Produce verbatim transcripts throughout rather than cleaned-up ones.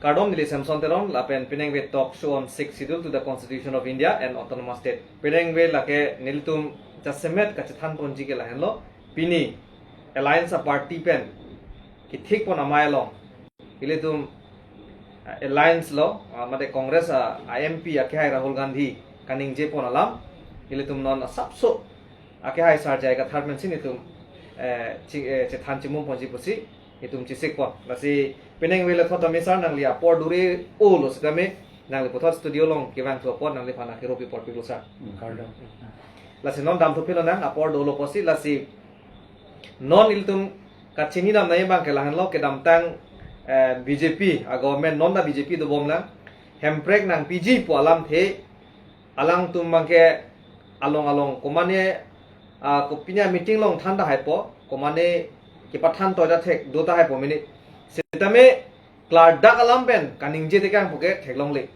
Kardom, neli Samson Teron, lapen penang ave talk show on Sixth Schedule to the Constitution of India and Autonomous State. Penang ave lake nelitum jasemet kachethan ponji ke lahenlo. Pini alliance a-party pen kethik pon amei along ilitum, ah, alliance lo, ah, mate Congress a, a-M P akehai Rahul Gandhi kaningje pon alam ilitum non asapso akehai Sar J I Kathar pensi nelitum, eh, chi-, eh, chethan chimum ponji pusi itum chesik pon. Lasi penang ave le thot tame sir, nangli apor duri-o lo sitame nangli puthot studio along kevang thu apot nangliphan akero pi apor pilo sir. Hmm, kardom. Lasi non dam thu pilo nang apor dolo pusi, lasi non ilitum kachini dam nai abang ke lahenlo, kedamtang, eh, B J P a-government, non ta B J P dobom lang, Hemprek nangpiji pu alamthe alangtum abang ke along along komane, ah, kopine meeting along than tahai po, komane kepathan toja thek do tahai po mini. Sitame klardak alam pen kaningje tekang puke theklongle.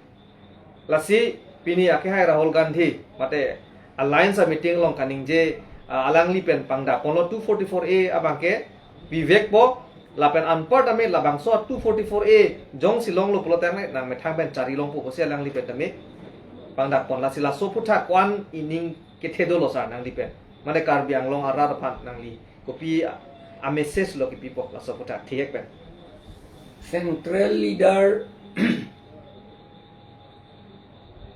Lasi pini akehai Rahul Gandhi mate alliance a-meeting along kaningje, ah, alangli pen pangdak ponlo two forty-four A abang ke pivekpo, lapen anpar tame labangso two forty-four A jongsi longlo pulo tame nangmethang pen chari longpo pusi alangli pen tame pangdak pon. Lasi laso aphuthak ko-an ining kethe dolo sir nangli pen, mane Karbi Anglong arat aphan nangli kopi a-message lo kepipo laso aphuthak thihek pen? Central leader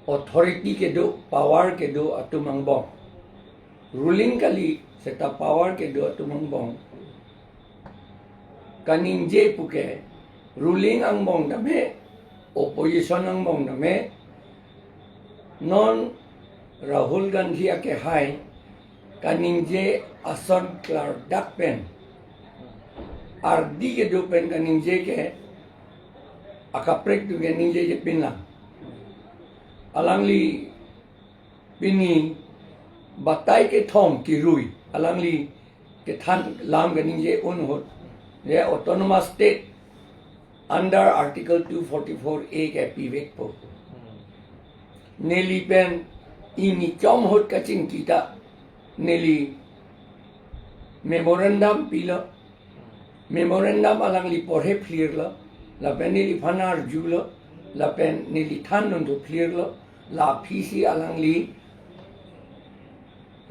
authority kedo, power kedo atum angbong, ruling kali seta power kedo atum angbong kaningje puke, ruling angbong tame, opposition angbong tame, non Rahul Gandhi akehai kaningje ason klardak pen, ardi kedo pen kaningje ke akaprek atum ke ningjeje pinlang. Alangli pini batai kethom kerui alangli kethan lam kaningje un ahut, ya, autonomous state under Article two forty-four A ke pivekpo. Neli pen ini chom ahut kachingki ta neli memorandum pilo. Memorandum alangli porhe phlir lo, lapen neliphan arju lo, lapen neli than dun thu phlir lo, la aphi si alangli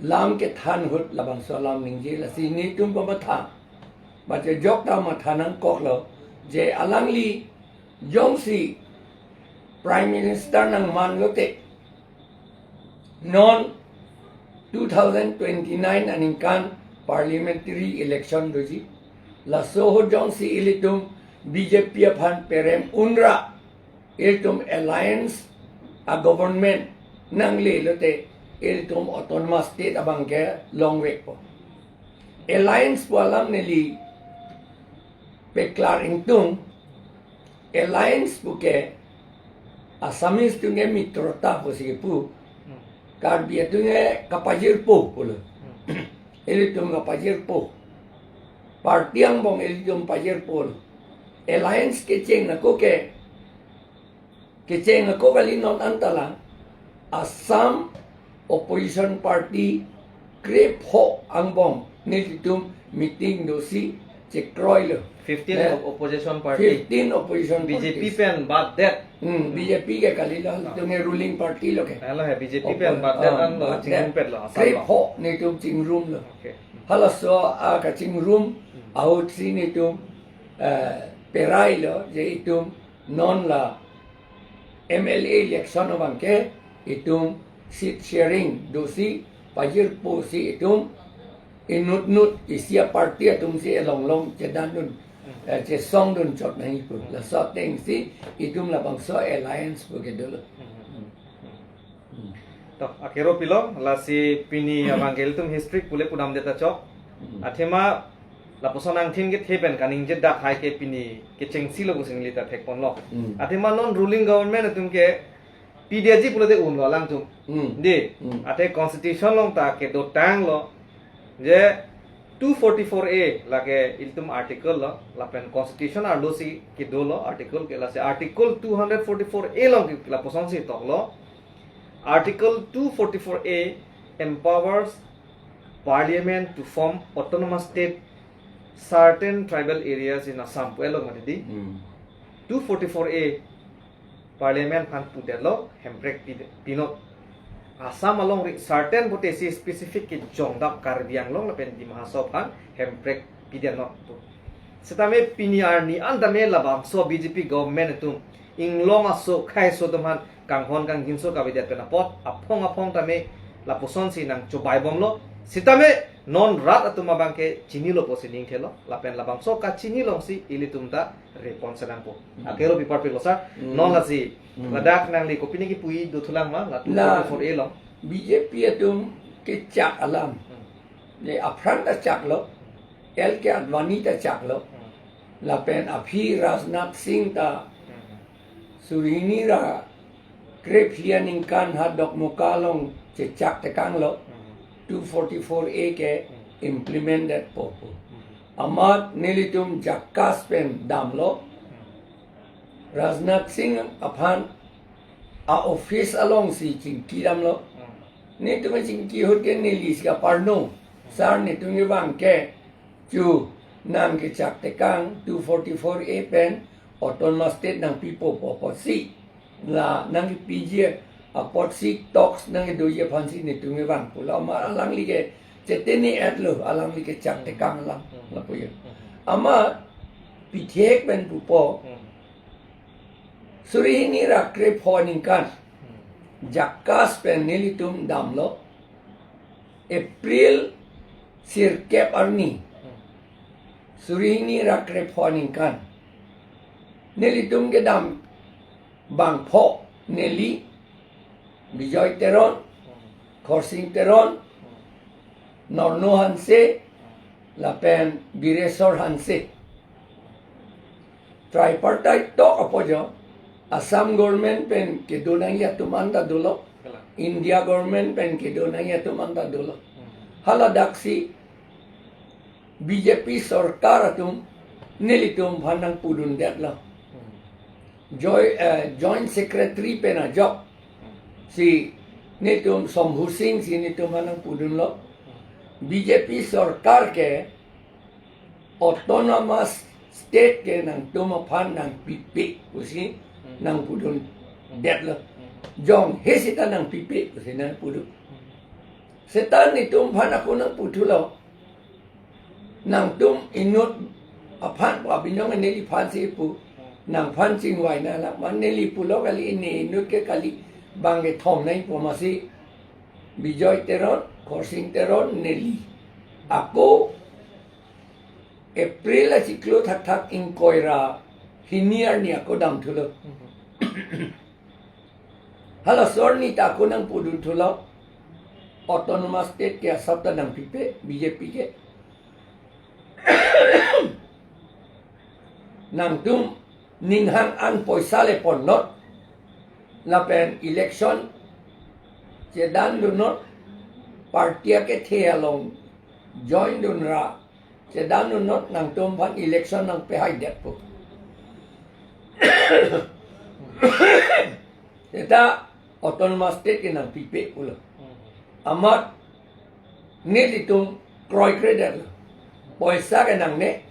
lam kethan ahut labangso alam ningje. Lasi netum pamatha, ba chejok ta matha nangkok lo, je alangli jongsi Prime Minister nangman lote, non two thousand twenty-nine aningkan parliamentary election doji. Laso ahut jongsi ilitum B J P aphan perem unra, ilitum alliance a-government nangle lote, ilitum autonomous state abang ke longvekpo. Alliance pu alam neli peklar ingtung, alliance puke Assamese atum ke mitrota pusi kepu, Karbi atum ke kapajirpo pulo. Ilitum kapajirpo. Party angbong ilitum pajirpo lo. Alliance kecheng ako ke, kecheng ako kali non anta la Assam opposition party krepho angbong nelitum meeting dosi chekroi lo. Fifteen Eh, of opposition party. Fifteen opposition B J P parties. Pen bad det. Hmm, B J P ke kali lo, Ah. ilitum ke ruling party lo ke. Alo he, B J P Oppo-, pen bad det ah, an lo, bad det. Chingrumpet lo, asal lo. Krepho netum chingrum lo. Okay. Halaso akachingrum ahut si netum, eh, perai lo, je itum non la M L A election abang ke itum seat sharing dosi pajirpo si itum inutnut isi a-party atum si elong long chedandun, eh, chesongdun chot nangji pu. Laso ateng si itum labangso alliance pu kedo lo. To, akero pilo, lasi pini abang ke ilitum history pule pudam det ta chok. Hmm. Athema lapuson angthin kethe pen kaningje dak hai ke pini kechengsi lo pusi neli ta thek ponlo. Hmm. Athema non ruling government atum ke P D A G pulote un lo alangtum. Hmm. Di, Hmm. athe constitution along ta kedotang lo. Je two forty-four A lake ilitum article lo, lapen constitution arlo si kedo lo article ke, lasi article two hundred forty-four A along ke lapuson si tok lo. Article two forty-four A empowers parliament to form autonomous state certain tribal areas in Assam pu elo mati di. Hmm. two forty-four A Parliament aphan pudetlo, hemprek pi-, pinot. Assam alongri certain putesi specific kejongdam Karbi Anglong lapen Dima Hasao aphan hemprek pidetnon pu. Setame pini arni an tame labangso B J P government atum inglong aso khei aso atum aphan kanghon kangjinso kavedet pen apot aphong aphong tame lapusonsi nangchobai bomlo. Setame non rat atum abangke chinilo pusi ningthelo. Lapen labangso kachini alongsi ilitum ta repon sedang po. Hmm. Akero pipar pilo sir. Hmm. Non lasi. Hmm. Ladak nangli kopine kipu-i do thulang ma, la La two forty-four A along. B J P atum kechak alam. Hmm. Ne aphrang ta chaklo. L K Advani ta chaklo. Hmm. Lapen aphi Rajnath Singh ta Hmm. suri hini ra krephli aningkan ha Dokmoka along chechak tekanglo. Hmm. two forty-four A ke Hmm. implement det po pu. Hmm. Amat nelitum JACAS pen damlo. Hmm. Rajnath Singh aphan a-office alongsi chingki damlo. Hmm. Netum chingki ahut ke nelisi kaparno. Hmm. Sir, netum kevang ke chu nangkechak tekang two forty-four A pen Autonomous State nangpipo pu apotsi, la nangkepiji apotsi talks nangkedoji aphansi netum kevang pulo. Amat alangli ke chetene-etlo, alangli kechak tekang alam. Hmm. Lapu ya. Hmm. Amat pithek pen pupo. Hmm. Suri hini ra krepho aningkan. Hmm. JACAS pen nelitum damlo. April sirkep arni. Hmm. Suri hini ra krepho aningkan. Nelitum kedam bangpho neli, Bijoy Teron, Hmm. Khorsing Teron, Hmm. Norno Hanse, Hmm. lapen Bireswar Hanse. Tripartite talk apo jo, Assam government pen kedo nangji atum anta dolo, Kalang. India government pen kedo nangji atum anta dolo. Hmm. Haladaksi B J P sorkar atum nelitum aphan nangpudundetlo. Hmm. Joy-, eh, Joint Secretary pen ajok Hmm. si netum Shambhu Singh si netum aphan nangpudunlo. Hmm. B J P sorkar ke Autonomous State ke nangtum aphan nangpipe pusi Hmm. nangpudundetlo. Hmm. Jonghe seta nangpipe pusi nangpudun. Hmm. Seta netum aphan ako nangputhulo. Nangtum inut aphan pu abinong neliphansi pu. Hmm. Nangphan chingvai nang lang, amat neli pulo kali, ne inut ke kali bang kethom nai pu amatsi Bijoy Teron, Khorsing Teron, neli. Ako April achiklo thakthak ingkoi ra hini arni ako damthulo. Mhm. Halaso arni ta ako nangpudunthulo. Autonomous State ke asap ta nangpipe, B J P ke. Nangtum ninghang an poisa le ponnot. Lapen election chedandunnot, party akethe along joindun ra chedandunnot, nangtum aphan election nangpehaidet pu. Seta Autonomous State ke nangpipe pulo. Amat nelitum kroikredetlo. Poisa ke nangne,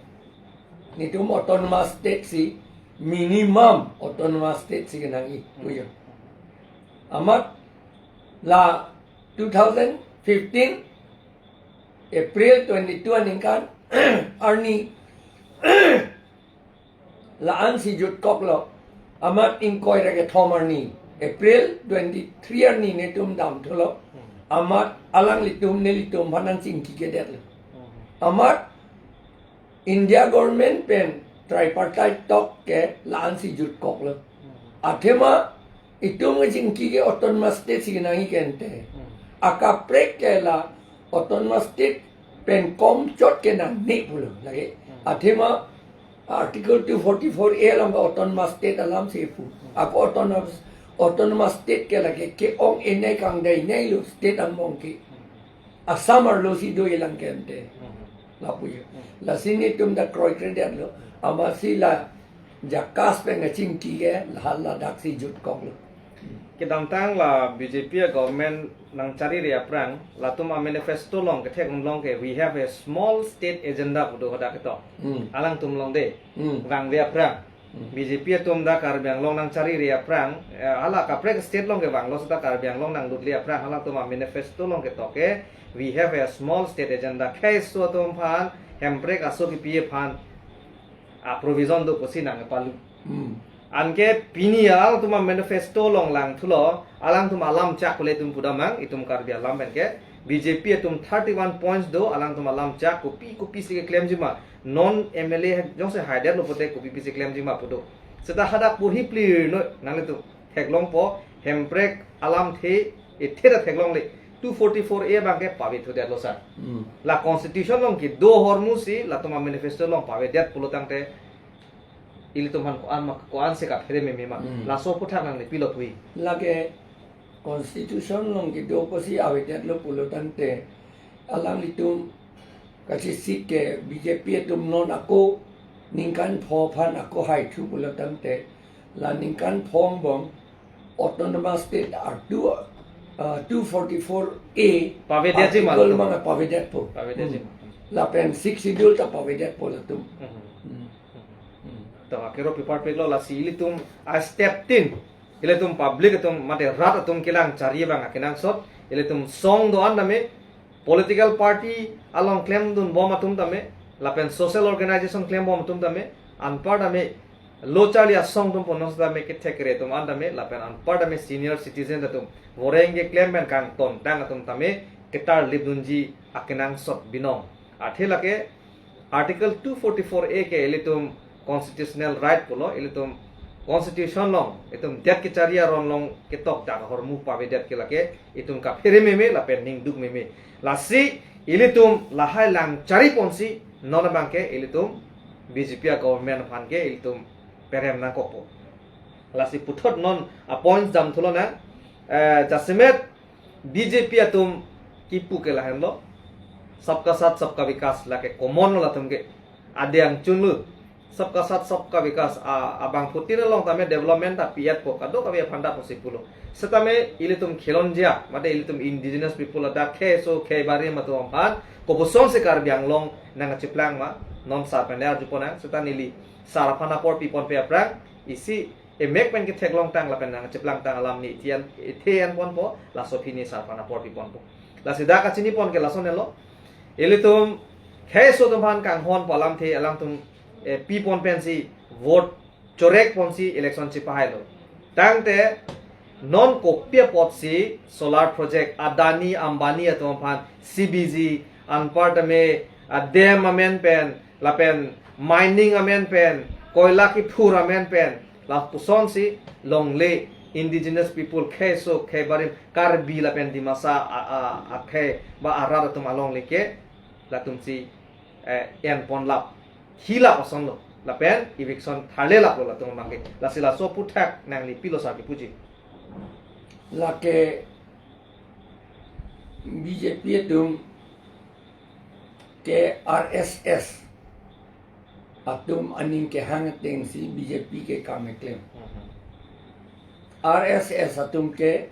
netum Autonomous State si, minimum Autonomous State si kenangji pujo. Amat la two thousand fifteen April twenty-two aningkan arni la-ansi jutkoklo. Amat ingkoi ra kethom arni, April twenty-three arni netum damthulo. Amat alanglitum nelitum aphan nangchingkikedetlo. Amat India government pen tripartite talk ke la-ansi jutkoklo. Athema itum kachingki ke Autonomous State si kenangji ke ante. Akaprek ke la Autonomous State pen komchot ke nangne pulo lake. Athema Article two forty-four A along Autonomous State alamsi pu. Ako Autonomous, Autonomous State ke lake ke-ong-enei kangdeinei lo state angbong ke. Assam arlosi do-elang ke ante. Lapu jo. Lasi netum ta kroikredetlo. Amatsi la JACAS pen kachingki ke la ladaksi jutkoklo. Kedamtang la B J P a-government nangchariri aphrang, latum a-manifesto along kethek-un long ke, "We have a small state agenda," pu do hadak ketok. Hmm. Alangtum along de, Hmm. vangve aphrang. B J P atum dak Karbi Anglong nangcharire aphrang, eh, hala kaprek state along kevanglo seta Karbi Anglong nanglutri aphrang halatum amanifesto along ketok ke, "We have a small state agenda." Khei aso atum aphan, hemprek aso kipi aphan, a provision do pusi nangpalu. Hmm. Anke pini alangtum amanifesto along langthulo, alangtum alam chak pu ilitum pudamnang, itum Karbi alam pen ke, B J P atum thirty-one points do, alangtum alam chak kopi kopisi keklemjima, non M L A jongsi haidetlo pulote kopi kopisi klemjima pu do. Seta hadak porhi plir noi, nanglitum theklongpo, hemprek alamthe, ethe ta theklongle, two forty-four A abang ke pave thudetlo sir. Hmm. La constitution along kedo ahormu si, latum amanifesto along pavedet pulo tangte, ilitum aphan ko-an ma, ko-ansi kaphere meme ma. Hmm. Laso aphuthak nangli pilo pui. Lake constitution along kedo apotsi avedetlo pulo tangte, alanglitum kachesik ke B J P atum non ako ningkan pho aphan ako haithu pulo tangte, la ningkan pho angbong autonomous state artu, uh, two forty-four A pavedetji ma article latum. Manga pavedetpo. Pavedetji ma. Hmm. Lapen sixth schedule ta pavedetpo latum. Hmm. Hmm. Hmm. To akero pipar peklo, lasi ilitum a step tin, ilitum public atum mate rat atum kelang chari abang akenangsot, ilitum song do-an tame, political party along klemdunbom atum tame, lapen social organization klembom atum tame, anparta tame, lo charli asong atum ponong seta tame kethekre atum an tame, lapen anparta tame senior citizen atum, voreng keklem pen kangtontang atum tame, ketarlipdunji akenangsot binong. Athe lake Article two forty-four A ke ilitum constitutional right pulo, ilitum constitution along, itum det kechari aron along ketok dak ahormu pavedet ke lake, itum kaphere meme lapen ningduk meme. Lasi ilitum lahai lang chari ponsi, non abang ke ilitum B J P a government aphan ke ilitum perem nangkokpo. Lasi puthot non a points damthulo nang, eh, jasemet B J P atum kipu ke lahenlo. Sabka Saath, Sabka Vikas lake common lo latum ke. Adang chunlu. Sabka Saath, Sabka Vikas a, abangphutin along tame development ta pi-etpo, kadokave aphan ta pusi pulo. Setame ilitum Khilonjia, mate ilitum indigenous people ladak khei aso khei barim atum aphan, kopusonsi Karbi Anglong nangchiplang ma, non sar pen arjuponnang, seta neli sar aphan apor piponpe aphrang, isi emek pen ketheklongtang lapen nangchiplangtang alam ne ithian, ithian ponpo, laso pini sar aphan apor piponpo. Lasi dak kachinipon ke lasonlo. Ilitum khei aso atum aphan kanghonpo alamthe, alangtum, eh, pipon pensi vote chorek ponsi election chipahailo. Tangte non kopi apotsi solar project Adani Ambani atum aphan C B G anparta tame a dam amen pen, lapen mining amen pen, koila kiphur amen pen, lapusonsi longle indigenous people khei aso khei barim Karbi lapen Dimasa a, a, akhei ba arat atum alongle ke latumsi, eh, enponlap, hilap asonlo, lapen eviction tharlelaplo latum abang ke. Lasi laso aphuthak nangli pilo sar kipuji. Lake B J P atum ke R S S atum aning kehang atengsi B J P ke kam keklem. Mhm. R S S atum ke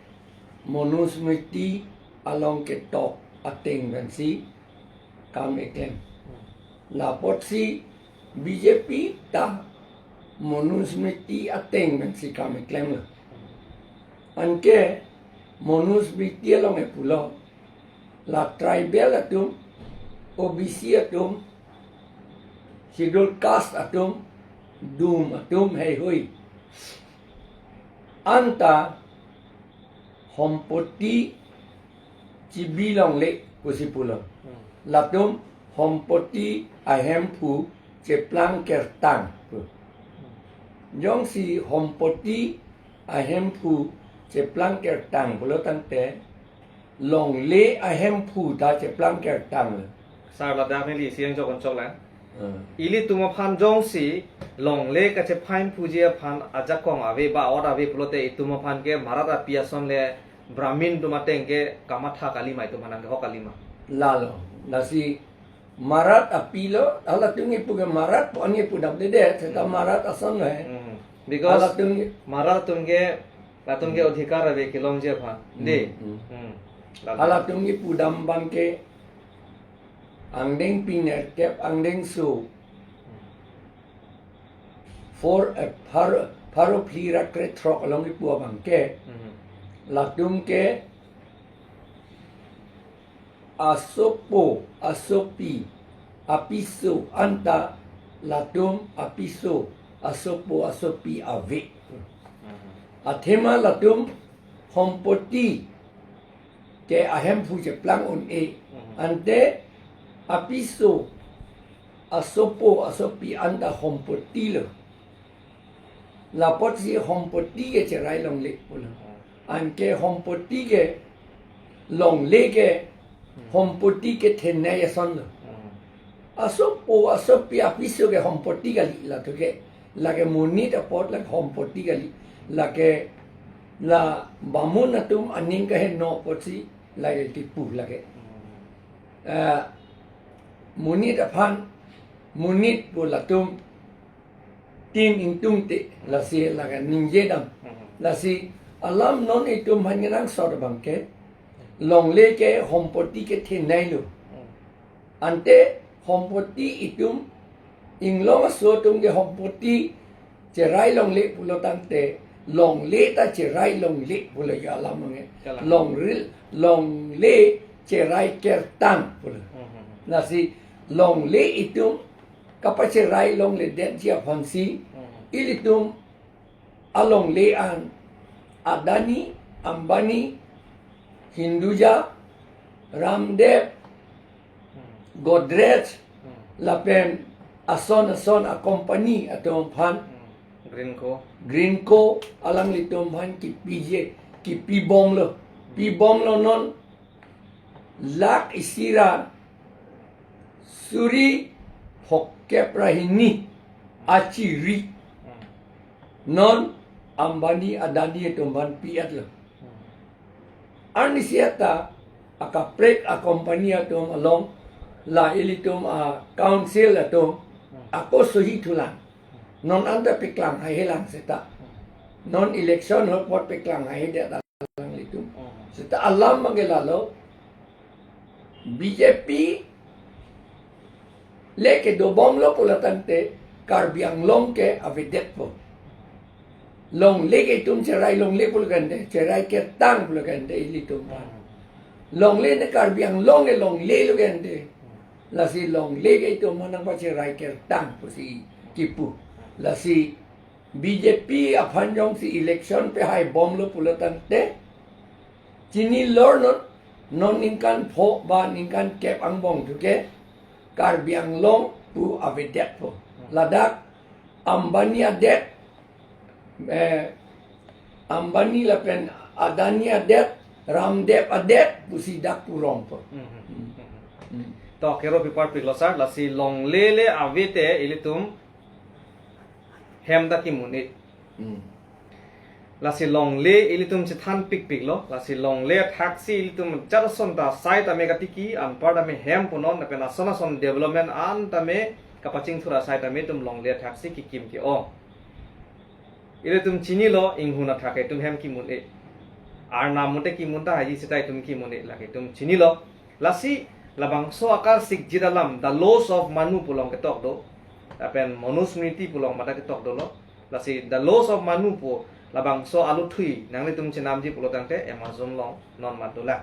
Manusmriti along ketok ateng pensi kam keklem. Lapotsi B J P ta Manusmriti ateng pensi kam keklemlo. Anke Manusmriti along ke pulo, la tribal atum, O B C atum, Scheduled Caste atum, dum atum heihui anta hompoti chibi longle pusi pulo. Hmm. Latum hompoti ahemphu cheplang kertang pu. Jongsi hompoti ahemphu cheplang kertang pulo tangte longle ahemphu ta cheplang kertang. Sar ladak neli isi angjok anchok lang. Hmm. Ilitum aphan jongsi longle kachephai hemphuji aphan ajakong ave ba ot ave pulote itum aphan ke Marat api ason le Brahmin atum ateng ke kamatha kalima, itum aphan ke hok kalima. Lalo, lasi Marat apilo, halatum kipu ke Marat, pon kipudamdedet, seta Hmm. Marat ason lo he. Hmm. Because Halatum ki- Marat atum ke, latum ke Hmm. adhikar ave kelongji aphan. Hmm, De. hmm. Hmm. Lalu. Halatum kipudam abang ke angdeng piner kep angdeng so. four, eh, pharo, pharo phli ra krethrok along kipu abang ke, Mhm. latum ke asopo, asopi, apiso anta latum apiso, asopo, asopi ave. Mhm. Athema latum hompoti ke ahemphu cheplang un-e. Mhm. Ante apiso, asopo, asopi anta hompoti lo. Lapotsi hompoti ke cherai longle pulo. Mhm. Anke hompoti ke longle ke, Mhm. hompoti ke thenei ason lo. Mhm. Asopo, asopi, apiso ke hompoti kali, latum ke. Lake monit apot lake hompoti kali. Lake la bamun atum aning kaheno apotsi lake kipu lake. Mhm. Eh, monit aphan, monit pu latum tin ingtungte, lasi lake ningjedam. Mhm. Lasi alam non itum aphan kenangsot abang ke, longle ke hompoti ke thenei lo. Mhm. Ante hompoti itum, inglong aso atum ke hompoti cherai longle pulo tangte, longle ta cherai longle pulo ya alam ange. Kalang. Longril, longle cherai kertang pulo. Mhm. Lasi longle itum kapacherai longledetji aphansi, Mhm. ilitum alongle an Adani, Ambani, Hinduja, Ramdev, Mhm. Godrej, Mhm. lapen ason ason a-company atum aphan, Mhm. Greenko. Greenko, alanglitum aphan kipije, kipibomlo. Pibomlo non lakh isi ra suri phokep ra hini achiri. Hmm. Non Ambani Adani atum aphan pi-etlo. Hmm. Arnisi anta akaprek a-company atum along la ilitum a-council atum Hmm. ako sohi thulang. Non anta paklang haihelang seta. Non election ahut paklang haihedet alanglitum. Hmm. Seta alam abang ke lalo. B J P le kedobomlo pulo tangte Karbi Anglong ke avedetpo. Longle ke itum cherai longle pulo kante, cherai kertang pulo kante ilitum aphan. Hmm. Longle ne Karbi Anglong ke longle lo kante. Hmm. Lasi longle ke itum aphan nangpacherai kertang pusi kipu. Lasi B J P aphan jongsi election pahaibomlo pulo tangte, chinilo non, non ningkan pho ba ningkan kep angbong thu ke Karbi Anglong pu avedetpo. Hmm. Ladak Ambani adet, eh, Ambani lapen Adani adet, Ramdev adet pusi dak purongpo. Hmm, hmm, hmm, hmm. Hmm. To, kero pi parpiklo sir, lasi longle le ave te ilitum hem ta kimun-e. Hmm. Lasi longle ilitum chethan pikpiklo, lasi longle athaksi ilitum jat ason ta asai tame katiki, anpar tame hem punon, lapen ason ason development an tame kapachingthur asai tame itum longle athaksi kikim ke-ong. Ilitum chinilo, inghun athak itum hem kimun-e. Arnam mute kimun tahai seta itum kimun-e, lake itum chinilo. Lasi labangso akarsik jit alam, The Laws of Manu pu along ketok do. Lapen Manusmriti pu along mate ketok dolo. Lasi The Laws of Manu pu labangso aluthui nanglitum chenamji pulo tangte Amazon along non mat dolang.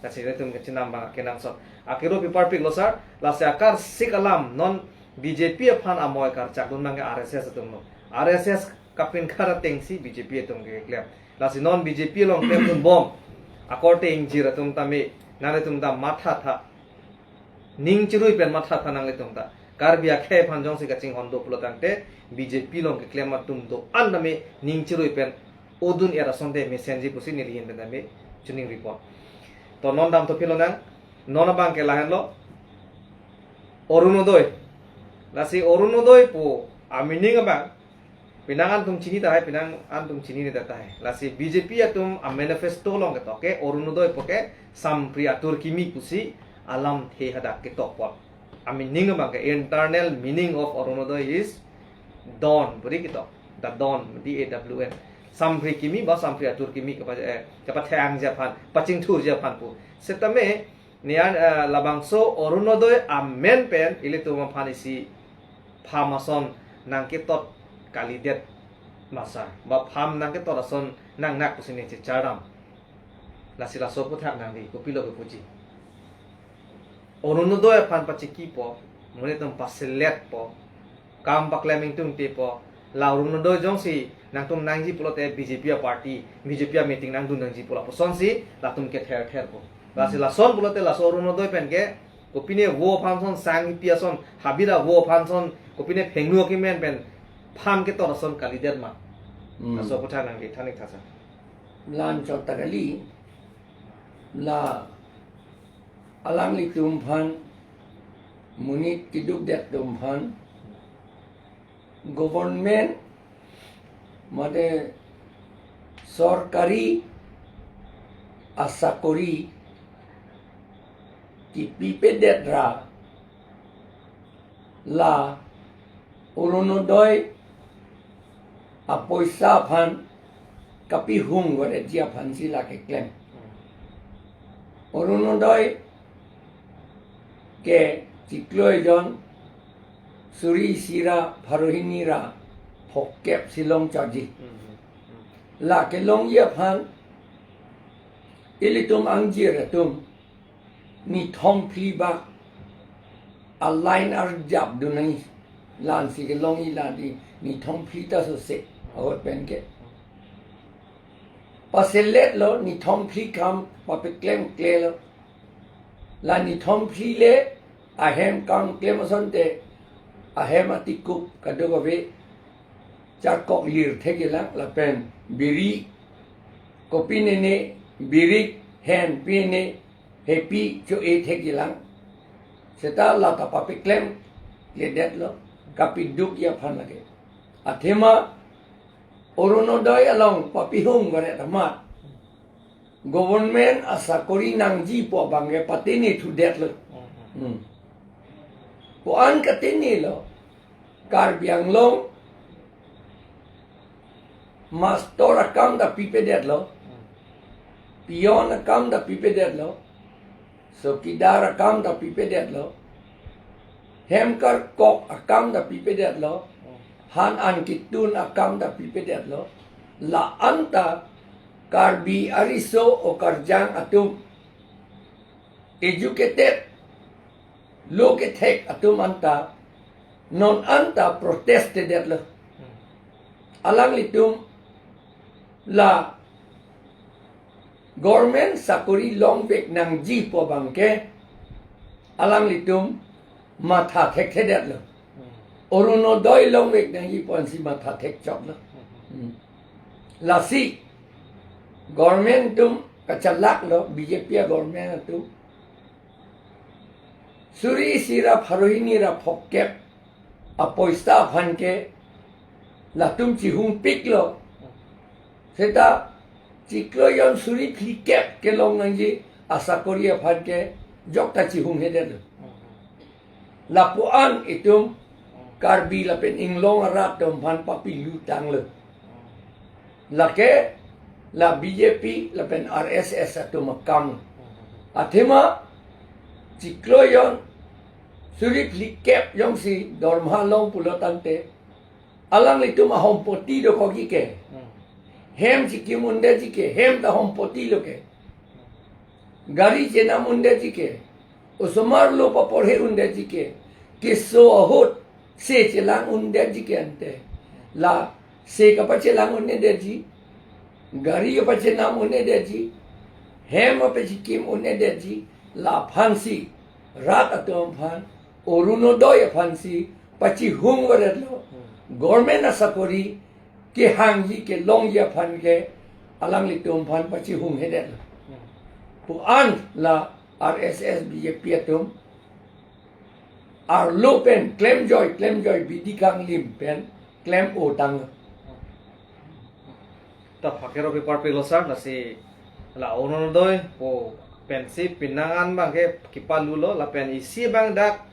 Lasi ilitum kechenam abang kenangsot. Akero pi parpiklo sir, lasi akarsik alam non B J P aphan amoi karchakdun abang ke R S S atumlo. R S S kapinkhat atengsi B J P atum keklem. Lasi non B J P along klemdunbom akorte ingjir atum tame, nanglitum ta mathatha, ning chirui pen mathatha nanglitum ta. Karbi akhei aphan jongsi kachinghon do pulo tangte B J P along keklem atum do-an tame ning chirui pen odun-et asonte mesenji pusi neli ahin pen tame choningri pon. To non damthu philonang, non abang ke lahenlo Orunodoi. Lasi Orunodoi pu a-meaning abang penang antum chini tahai, penang antum chinine tahai. Lasi B J P atum a-manifesto along ketok ke Orunodoi pu ke sampri atur kimi pusi alamthe hadak ketok pon. A-meaning abang ke, internal meaning of Orunodoi is dawn, beri ketok. The dawn, D A W N. Sampri kimi ba sampri atur kimi kapa, eh, kapathangji aphan, pachingthurji aphan pu. Setame nian, eh, labangso Orunodoi amen pen ilitum aphan isi phamason nangketot kalidet ma sir. Ba pham nangketot ason nangnak pusi ne chechardam. Lasi laso aphuthak nangli kopilo kepuji. Orunodoi aphan pachikipo, monit atum paseletpo, kam paklem ingtungtepo, la Orunodoi jongsi nangtum nangji pulote B J P a party, B J P a meeting nangdun nangji pu lapusonsi latum kether therpo. Lasi lason pulote laso Orunodoi pen ke, kopine vo aphan son, sang ipi ason, habit avo aphan son, kopine phengno kimen pen pham ketot ason kalidet ma. Hmm. Laso aphuthak nangli than-ik tha sir. Lan chot ta kali, la alanglitum aphan, monit keduk det atum aphan, government mate sorkari asakori kipipedet ra la Orunodoi apoisa aphan kapihung varetji aphansi la keklem. Orunodoi ke chiklo ejon suri isi ra pharo hini ra phokep si longchotji. La kelongji aphan ilitum angjir atum nithom phli bak a line arjapdun nangji, lansi kelongji la di nithom phli ta sose ahut pen ke. Paseletlo, nithom phli kam papeklemklelo. La nithom phli le ahem kam klem asonte ahem atikup kadokave charkok lir thekjelang lapen biri kopine ne biri hen pine hepi cho-e thekjelang. Seta la ta papeklemkledetlo, kapidukji aphan lake. Athema Orunodoi along papihung varet amat government asakori nangji pu abang ke patene thudetlo. Hmm. Pu-an katenelo, Karbi Anglong mastor akam ta pipedetlo, peon akam ta pipedetlo, sokidar akam ta pipedetlo, hem karkok akam ta pipedetlo, han an kitun akam ta pipedetlo, la anta Karbi ariso okarjang atum, educated, lo kethek atum anta, non anta protest-edetlo. Alanglitum la government sakori longvek nangji pu abang ke alanglitum matha thekthedetlo. Orunodoi longvek nangji pu ansi matha thekchoklo. Hmm. Lasi government atum kachalaklo, B J P a government atum. Suri isi ra pharo hini ra phokep apoisa aphan ke latum chihungpiklo. Seta chiklo ejon suri phlikep kelong nangji asakori aphan ke jokta chihunghedetlo. Lapu-an itum Karbi lapen Inglong arat atum aphan papilutanglo. Lake la B J P lapen R S S atum akam. Athema chiklo ejon suri phlikep jongsi dorma long pulo tangte, alanglitum ahompoti dokokji ke. Hmm. Hem chikim undetji ke, hem ta hompoti lo ke. Gari chenam undetji ke, osomar lo paporhe undetji ke, keso ahut se chelang undetji ke ante. La se kapachelang un-edetji, gari kapachenam un-edetji, hem kapachikim un-edetji, la aphansi rat atum aphan, Orunodoi aphansi pachihung varetlo. Hmm. Government asakori kehangji kelongji aphan ke alanglitum aphan pachihunghedetlo. Hmm. Pu-an la R S S B J P atum arlo pen klemjoi klemjoi bidi kanglim pen klem-otanglo. Ta phakero ke parpilo sir, lasi la Orunodoi pu pensi penang an abang ke kipalulo, lapen isi abang dak,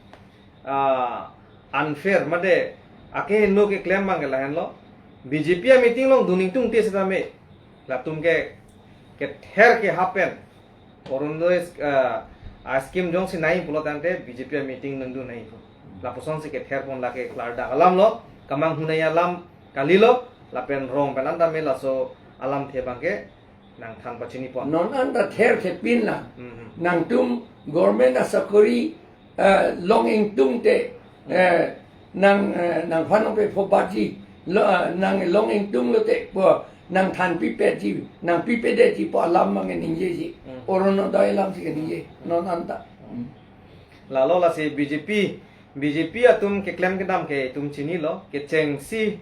ah, unfair mate akeheno keklem abang ke lahenlo. B J P a meeting along dun ingtungte setame latum ke kether ke happen. Orunodoi, ah, a scheme jongsi nai pulo tangte B J P a meeting nangdun nai pu. Lapusonsi kether pon, lake klardak alamlo, kamanghunei alam kalilo, lapen rong pen an tame laso alamthe abangke nangthan pachini pon. Non an ta ther thepin la. Hmm, hmm. Nangtum government asakori, eh, long ingtung te, eh, nang, eh, nangphan pe phobatji, lo, eh, nang long ingtung lote pu nangthan pipetji, nangpipedetji pu alam abang ningjeji. Hmm. Orunodoi alam si ningje, non an ta. Hmm. Lalo lasi B J P, B J P atum keklem kedam ke itum chinilo, kechengsi,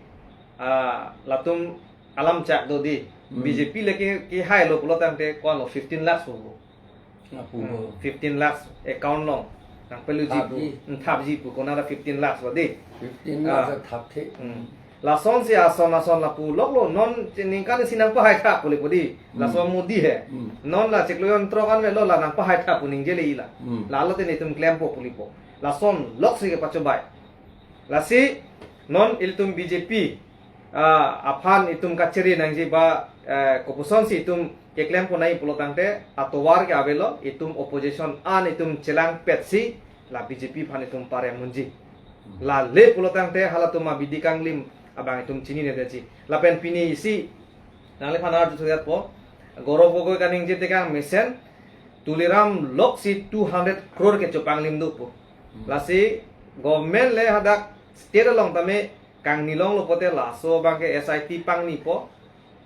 ah, latum alam chak do di. Hmm. B J P le ke, kehailo pulo tangte ko-anlo fifteen lakhs pu. Lapu. Hmm, fifteen lakhs account along nangpeluji pu. Thapji. Hmm, thapji pu, konat ra fifteen lakhs pu di. Fifteen lakhs. Ah. Thapthe. Hmm. Lasonsi ason ason lapu loklo, non ningkan isi nangpahaitha pu le pu di. Hmm. Laso Modi he. Hmm. Non la chiklo jon throk an avelo, la nangpahaitha pu ningjele ila. Hmm. Lalo te netum klempo pulipo. Lason loksi kepachobai. Lasi non ilitum B J P, ah, aphan itum kachere nangji ba, eh, kopuson si itum keklem pon nangji pulo tangte atovar ke avelo, itum opposition an itum chelangpetsi la B J P aphan itum parem unji. Lale pulo tangte halatum abidi kanglim abang itum chininedetji. Lapen pini isi nangliphan arju thuliat po, Gaurav Gogoi kaningje tekang mesen Tuliram loksi two hundred crore ke chopanglim do pu. Hmm. Lasi government le hadak state along tame kangnilonglo pote laso abangke S I T pangnipo,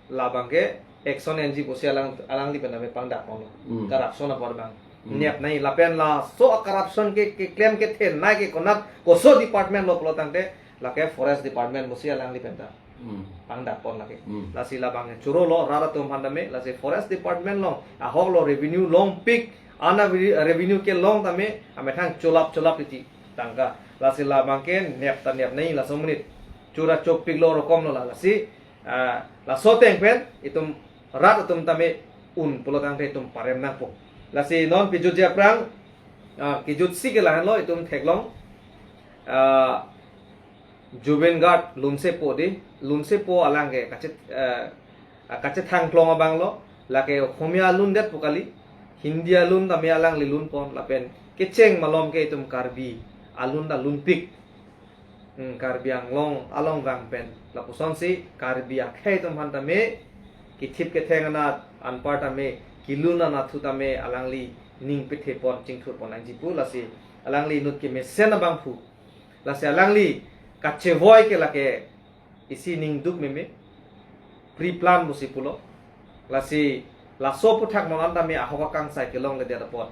labangke action enji pusi alang, alangli pen tame pangdak ponlo. Hmm. Corruption apor abang. Hmm. Nep nai lapen laso a-corruption ke, keklem kethenei ke konat koso department lo pulo tangte lake forest department pusi alangli pen ta. Hmm. Pangdak pon lake. Hmm. Lasi labang churolo rat atum aphan tame, lasi forest department along ahok lo revenue longpik, ana re-, revenue kelong tame amethang cholap cholap titi tangka. Lasi labangke nep ta nep nai laso monit. Chura chopiklo rokom lo la. Lasi, ah, laso ateng pen itum rat atum tame un pulo tangte itum parem nangpo. Lasi non pejutji aphrang, ah, kejutsi ke lahenlo itum theklong. Ah, Zubeen Garg lunsepo di, lunsepo alangke kachet, eh, kachethang klong abang lo, lake Okhomia alundet pu kali, Hindi alun tame alangli lun pon, lapen kecheng malom ke itum Karbi alun ta lunpik. Hmm, Karbi Anglong along vang pen, lapusonsi Karbi akhei atum aphan tame, kethip ketheng anat anpar tame, kelun anatthu tame alangli ning pethe pon, chingthur pon nangji pu, lasi alangli inut kemesen abangphu. Lasi alangli kachevoi ke lake isi ning duk meme, pre-plan pusi pulo. Lasi laso aphuthak non an tame ahok akangsai kelongledet apot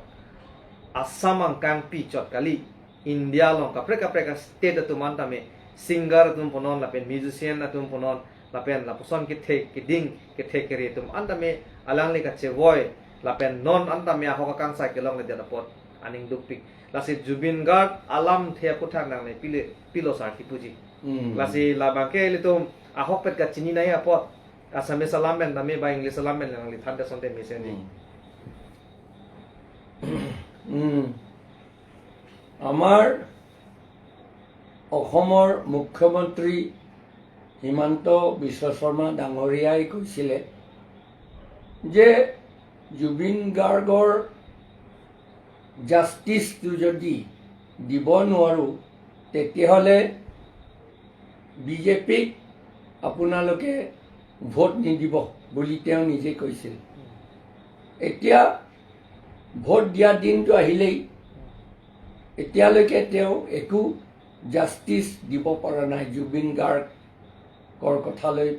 Assam angkang pi chot kali, India along kaprek kaprek a-state atum an tame singer atum punon lapen musician atum punon lapen lapuson kethek keding kethek kere atum an tame alangli kachevoi lapen non an tame ahok akangsai kelongledet apot aning dukpik. Lasi Zubeen Garg alamthe aphuthak nangne pile pilo sar kipuji. Hmm. Lasi labangke ilitum ahokpet kachini nai apot Assamese alam pen tame ba English alam pen nangli thante asonte mesen di. Hmm. Hmm. আমাৰ অসমৰ মুখ্যমন্ত্ৰী হিমন্ত বিশ্ব শৰ্মা ডাঙৰীয়াই কৈছিলে যে জুবিন গাৰ্গৰ জাষ্টিছটো যদি দিব নোৱাৰোঁ, তেতিয়াহ'লে বিজেপিক আপোনালোকে ভোট নিদিব বুলি তেওঁ নিজে কৈছিল। এতিয়া ভোট দিয়া দিনটো আহিলেই, এতিয়ালৈকে তেওঁ একো জাষ্টিছ দিব পৰা নাই জুবিন গাৰ্গৰ কথালৈ,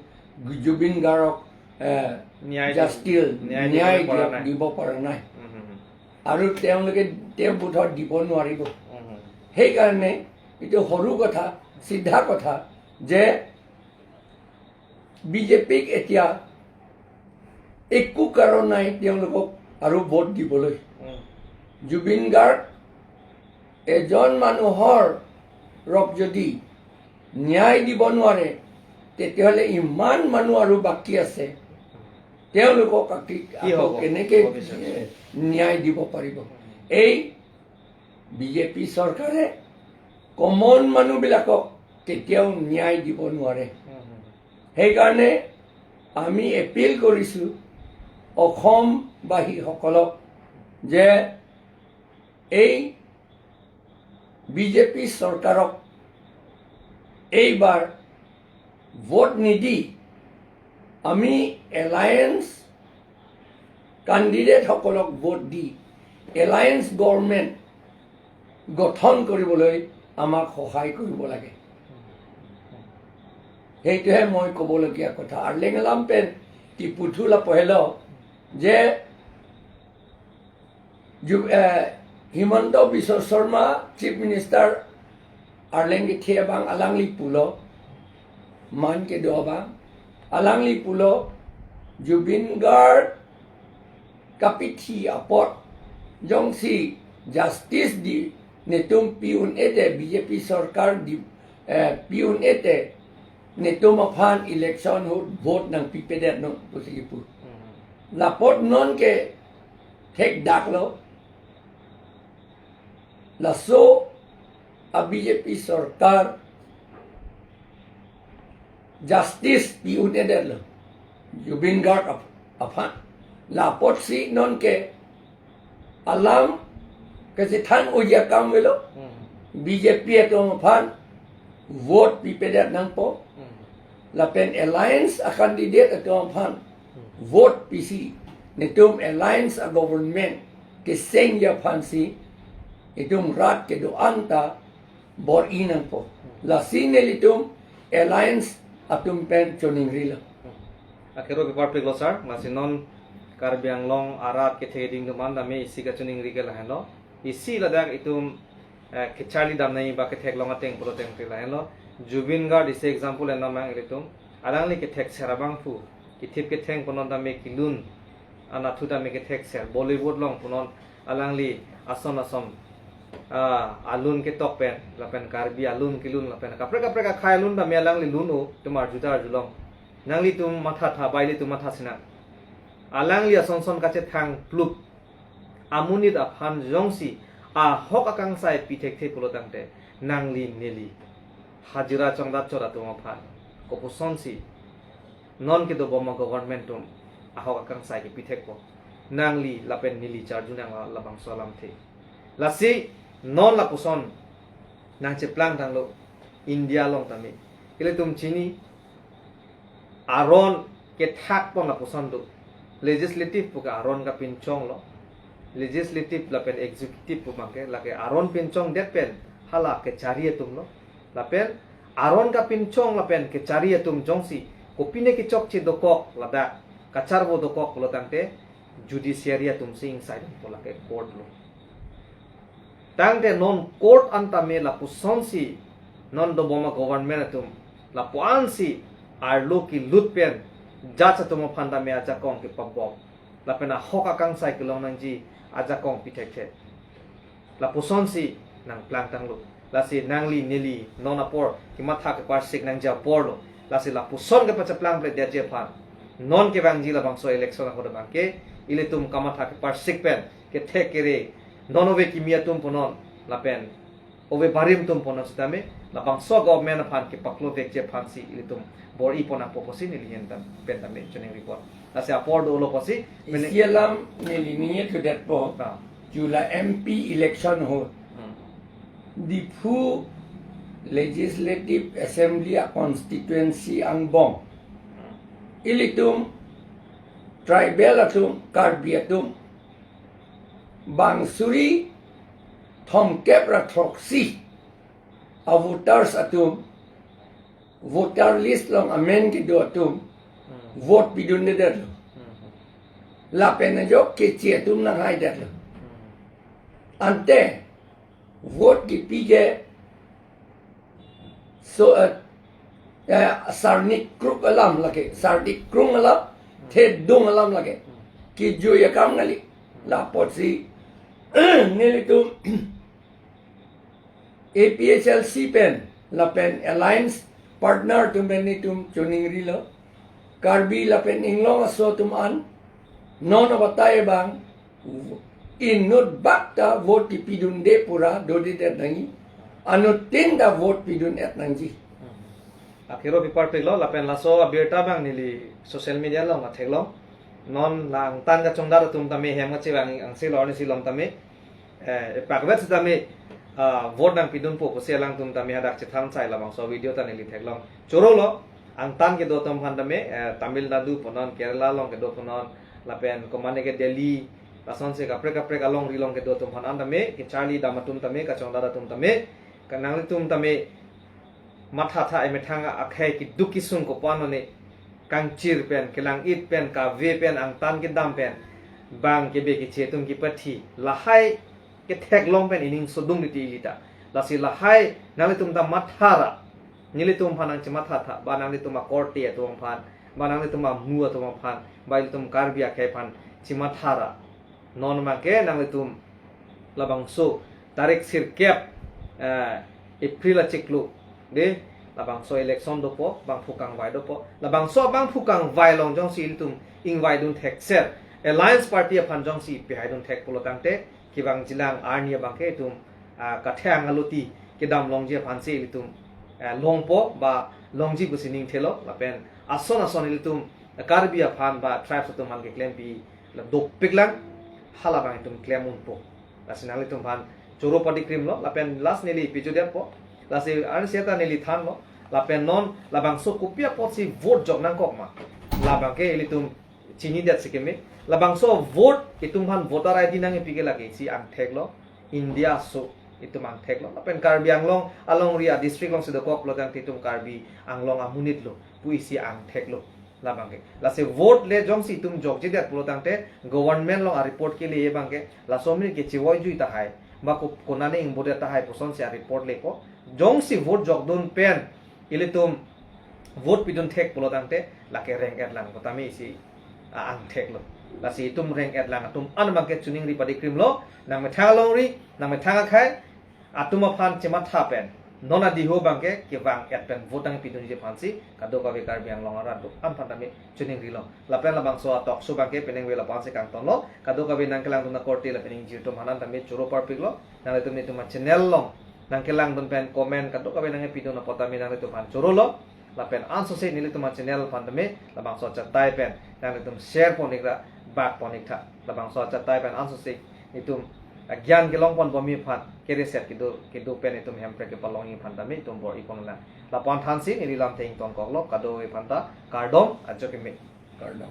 জুবিন গাৰ্গক, এ, ন্যায় দিব, জাষ্টিছ, ন্যায় ন্যায় দিবলৈ পৰা দিয়ক, নাই। দিব পৰা নাই। উম, হুম, হুম। আৰু তেওঁলোকে, তেওঁ বোধহয় দিব নোৱাৰিব। উম, হুম। সেইকাৰণে এইটো সৰু কথা, চিধা কথা যে বিজেপিক এতিয়া একো কাৰণ নাই তেওঁলোকক আৰু ভোট দিবলৈ। উম। জুবিন গাৰ্গ এজন মানুহৰ ৰক যদি ন্যায় দিব নোৱাৰে, তেতিয়াহ'লে ইমান মানুহ আৰু বাকী আছে, তেওঁলোকক আকি-, কি আকৌ হ'ব কেনেকে, ভৱিষ্যতে? এ, ন্যায় দিব পাৰিব? এই বিজেপি চৰকাৰে কমন মানুহবিলাকক কেতিয়াও ন্যায় দিব নোৱাৰে। উম, হুম। সেইকাৰণে আমি এপিল কৰিছোঁ অসমবাসীসকলক যে এই বিজেপি চৰকাৰক এইবাৰ ভোট নিদি আমি এলায়েন্স কেণ্ডিডেট সকলক ভোট দি এলায়েন্স গভৰ্ণমেণ্ট গঠন কৰিবলৈ আমাক সহায় কৰিব লাগে। সেইটোহে মই ক'বলগীয়া কথা। আৰ্লেং আলাম পেন টিপুথু লাপহেল যে জু-, এ, হিমন্ত বিশ্ব শৰ্মা চিফ মিনিষ্টাৰ আৰ্লেং গিথি abang alangli pulo, man kedo abang alangli pulo, Zubeen Garg kapithi apot jongsi justice di netum pi-un-e te, B J P sorkar di, eh, pi-un-e te netum aphan election ahut vote nangpipedet non pusi kipu. Lapot non ke thekdaklo. Laso a B J P sorkar justice pi-un-edetlo Zubeen Garg ap-, aphan. Lapotsi non ke alam kachethan uji akam avelo. Hmm. B J P atum aphan vote pipedet nangpo. Hmm. Lapen alliance a candidate atum aphan Hmm. vote pisi netum alliance a government kesengji aphansi itum rat kedo-an ta bor-i nangpo. Lasi nelitum alliance atum pen choningrilo. Akero kepar pik lo sir, lasi non Karbi Anglong arat ketheding atum an tame isi kachoningri ke lahenlo. Isi ladak itum, eh, kecharli damnai ba ketheklong ateng pulo teng ke lahenlo. Zubeen Garg isi example enam ang ilitum. Alangli kethekser abangphu, kethip ketheng punon tame kelun anathu tame kethekser, Bollywood along punon alangli ason ason, ah, alun ketok pen, lapen Karbi alun kelun, lapen kaprek kaprek akhei alun tame alangli lun-o, itum arju ta arjulong. Nanglitum mathatha, bai ilitum matha sinang. Alangli ason ason kachethang plup amonit aphan jongsi ahok akangsai pithekthe pulo tangte, nangli neli hajira chongdat chot atum aphan kopuson si non kedobom a government atum ahok akangsai kepithekpo. Nangli lapen neli charju nang la-, labangso alamthe. Lasi non lapuson nangcheplang tanglo India along tame. Ilitum chini aron kethak pon lapuson do. Legislative pu ke aron kapinchonglo. Legislative lapen executive pu abang ke lake aron pinchongdet pen hala kechari atum lo. Lapen aron kapinchong lapen kechari atum jongsi kopine kechokche dokok ladak kacharvo dokok pulo tangte judiciary atumsi ingsai dampo, lake court lo. Tangte non court an tame lapuson si non dobom a government atum lapu ansi arlo kelut pen judge atum aphan tame ajakong kepabok lapen ahok akangsai kelong nangji ajakong pithekthe. Lapuson si nangplang tanglo. Lasi nangli neli non apor kematha keparsik nangji apor lo. Lasi lapuson kepacheplang pledetji aphan non kevangji labangso election ahut abang ke ilitum kamatha keparsik pen kethek kere non ove kimi atum punon lapen ove barim atum punon sitame labangso government aphan kepaklovekji aphansi ilitum bor-i pon apotsi neli ahin tam pen tame choningri pon. Lasi apor dolo pusi mene- Isi alam neli ningje thudetpo. Ah. Jula M P election ahut Hmm. Diphu Legislative Assembly a constituency angbong ilitum tribal atum, Karbi atum bang suri thomkep ra throksi a voters atum voter list along amen kedo atum Hmm. vote pidundedetlo. Hmm. Lapen ajok keche atum nanghaidetlo. Hmm. Ante vote kipi ke so, eh, eh, sarnik kruk alam lake, sarnik krung alam, thedung alam lake. Kejui akam kali. Lapotsi nelitum A P H L C pen lapen alliance partner atum pen netum choningrilo. Karbi lapen Inglong aso atum an non abatai abang inut bak ta vote kipidunde pura dodedet nangji. Anuttin ta vote pidun-et nangji. Akero pipar piklo lapen laso abirta abang neli social media along theklong. Non la angtan kachongdat atum tame hem kachevang angse lo arnisi lom tame, eh, pakvet sitame, ah, vote nangpidunpo pusi alangtum tame hadak chethan sai labangso video ta neli theklong. Chorolo, angtan kedo atum aphan tame, eh, Tamil Nadu punon, Kerala along kedo punon, lapen komane ke Delhi, lasonsi kaprek kaprek alongri along kedo atum aphan an tame, kecharli dam atum tame, kachongdat atum tame, ka nanglitum tame, mathatha emethang akhei keduk kesung kopan one, kangchir pen, kelang-it pen, kave pen, angtan kedam pen, bang kebe keche atum kepathi, lahai ketheklong pen ining sodung diti ilita. Lasi lahai nanglitum ta mathara, nelitum aphan nangchemathatha, ba nanglitum akorte atum aphan, ba nanglitum amu atum aphan, ba ilitum Karbi akhei aphan chemathara. Non abangke nanglitum labangso tarik sirkep, eh, April achiklo, de, labangso election dopo, bangphu kangvai dopo. Labangso bangphu kangvai along jongsi ilitum ingvaidun thekser, alliance party aphan jongsi ipihaidun thek pulo tangte, kevangjilang arni abangke itum, ah, kathang aloti kedam longji aphansi ilitum, ah, longpo ba longji pusi ningthelo, lapen ason ason ilitum Karbi aphan ba tribes atum aphan keklempi la dopiklang, halabang itum klem unpo. Lasi nanglitum aphan choro padikrimlo, lapen last neli pijudetpo. Lasi arnisi ta neli thanlo, lapen non labangso kopi apotsi vote jok nangkok ma, labangke ilitum chinidet sikeme. Labangso vote itum aphan voter I D nangkepi ke lake isi angtheklo, India aso itum angtheklo. Lapen Karbi Anglong alongri adistrict alongsi dokok pulo tangte itum Karbi Anglong amonitlo pu isi angtheklo. Labangke. Lasi vote le jongsi itum jokjedet pulo tangte government along areport kele abangke, laso amir ke chevoijui tahai, ba ko-, konane ingbodet tahai pusonsi areport lepo. Jongsi vote jokdun pen ilitum vote pidun thek pulo tangte, lake reng-etlang, kotame isi, ah, angtheklo. Lasi itum reng-etlang atum an abangke choningri padikrimlo, nangmethang alongri, nangmethang akhei atum aphan chematha pen, non adiho abangke kevang-et pen vote nangpidunji aphansi kadokave Karbi Anglong arat do-an aphan tame choningrilo. Lapen labangso a-talk show abangke penang ave lapu-ansi kangtonlo. Kadokave nangkelangdun akorte lapen ingjir atum aphan an tame choro parpiklo. Nanglitum netum a-channel along nangkelangdun pen comment kadokave nangkepidun apot tame nanglitum aphan chorolo. Lapen ansose nelitum a-channel aphan tame labangso achatai pen nanglitum share pon ikra, bak pon iktha. Labangso achatai pen ansose netum agyan kelong pon bomji aphan, kereset kedo, kedo pen itum hemprek kepalongji aphan tame itum bor-i ponlang. Lapu-an thansi neli lamthe ingtonkoklo, kadokave aphanta kardom, ajo keme. Kardom.